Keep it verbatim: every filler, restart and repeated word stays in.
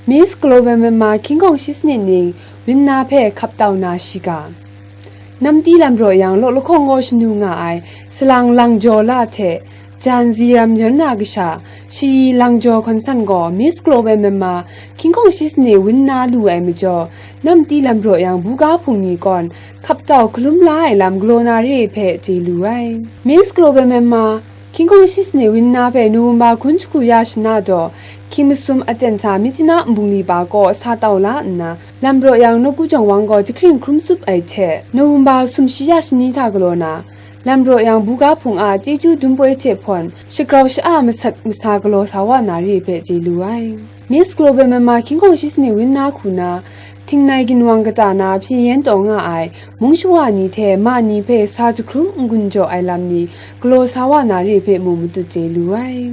Miss Global Myanmar King Kong Shi Sanit Ning Win Na hpe Hkap Tau Na Shiga. Namti lam raw yang, law lahkawng gaw shanu nga ai, salang lang jaw la hte, jan zi ram yan na kasha, shayi lang jaw hkawn san gaw Miss Global Myanmar King Kong Shi Sanit Win Na lu ai majaw, namti lam raw yang buga hpung ni kawn hkap tau hkalum la ai lam galaw na re hpe chye lu ai. Miss Global Myanmar King Kong Shi Sanit Win Na hpe November hkun shagu ya shana daw, hkying masum aten hta Myitkyina nbungli pa kaw sa tau la nna, lam raw yang nawku jawng wang gaw jahkring hkrum tsup ai hte, November sumshi ya shani hta galaw na, lam raw yang buga hpung a chyeju dum poi hte hpawn, shagrau sha-a masat masa galaw sa wa na re hpe chye lu ai. Miss Global Myanmar King Kong Shi Sanit Win Na hku na, htingnai ginwang kata na hpyen yen taw nga ai, mung shawa ni hte ma ni hpe sa jahkrum n-gun jaw ai lam ni galaw sa wa na re hpe mung matut chye lu ai.